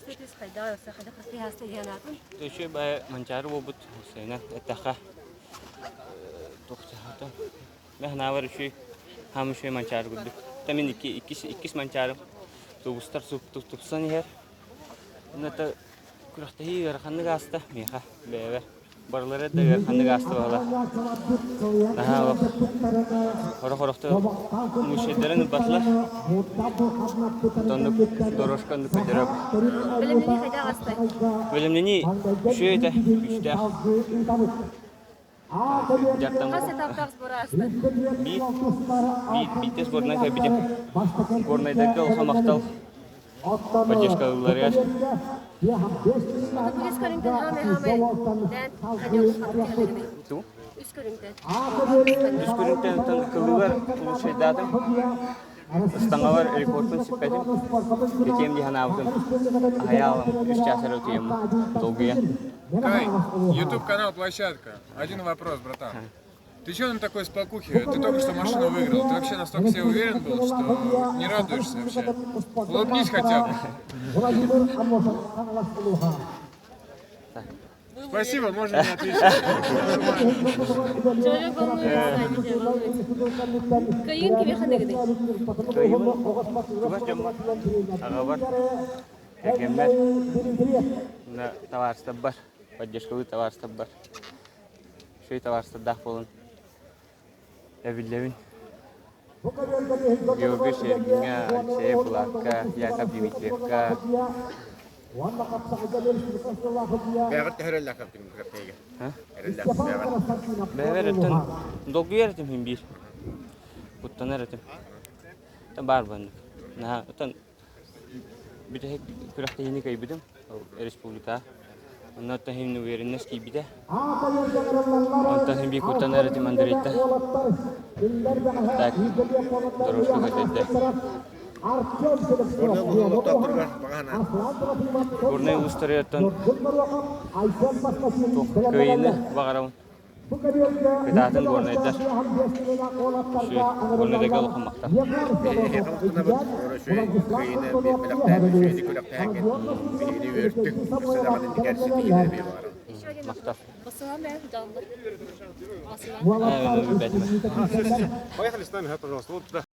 Түстэ түс хайдах өссө хайдах хастыһааста диэн аатын. Үчүгэй баайы Манчаары буолбут сайына эттэххэ туох Мен санаабар үчүгэй хаам үчүгэй Манчаары курдук. Та мин икки иккис иккис Манчаарым тубустар тупсан иһэр. Онно күрэхтэһии ыараханнык ааста миэхэ бэйэбэр. Барылара да ыараханнык ааста баҕалаах. Наһаа олох орох-орохто мушайдарын ылбатылар. Оннук дорожка оннук көрдөрөбүт. Бэлэмнэнии хайдах ааста? Бэлэмнэнии үчүгэй этэ, күүстээх. Дьартан Хас этаптаах сбор ааста? Биир, биир, биирдэ сборнай кэлбитим. Горнайдарга улахан махтал поддержкаларыгар. Үс көрүҥтэн хаамай хаамай дээн Ту? Үс көрүҥтэн. Үс көрүҥтэн кылыылар улучшайдаатым. Ыстаҥалар рекордун сиппэтим. Итиэм дии санаабытым. Аһайаалым үс чаас эрэ утуйаммын долгуйан. Кай, YouTube канал «Площадка». Один вопрос, братан. Ты что на такой спокухе? Ты только что машину выиграл. Ты вообще настолько себе уверен был, что не радуешься вообще? Улыбнись хотя бы. Спасибо, можно не отвечать. Человек волнуется, Витя, волнуется. Кайын кими ханыгыный? Кыайыбын чугас дьоммор, аҕабар, кэргэммэр, табаарыстарбар, поддержкалыы табаарыстарбар Үчүгэй табаарыстардаах буолан эбиллэбин. Георгий Сергиҥҥа, Алексей Булакка, Яков Дмитриевка. Бэҕэр төһө эрэллээх кэптэйгэ? Эрэллээх бэҕэр. Бэҕэр өттөн долгуйар этим хин биир. Куттанар этим. Баар баннык. Наһаа оттон Бүтэһик күрэхтэһиини кыайбытым республика. Онно иһин уверенность киирбитэ. Онтон иһин биир куттанар этим Андрейтан. Так, дорожка көтөйдө. Горнай улуустарыттан кыайыыны баҕарабын. Кытаатын горнайдар. Горнайдарга улахан махтал. Эһиэхэ махтанабыт. Үчүгэй кыайыыны бэлэхтээбит, үчүгэйдик күрэхтэһэҥҥит биһигини үөртүҥ. Өссө даҕаны инникэр ситиһиилэри биэ баҕарабыт. Махтал. Поехали с нами, пожалуйста. Вот туда.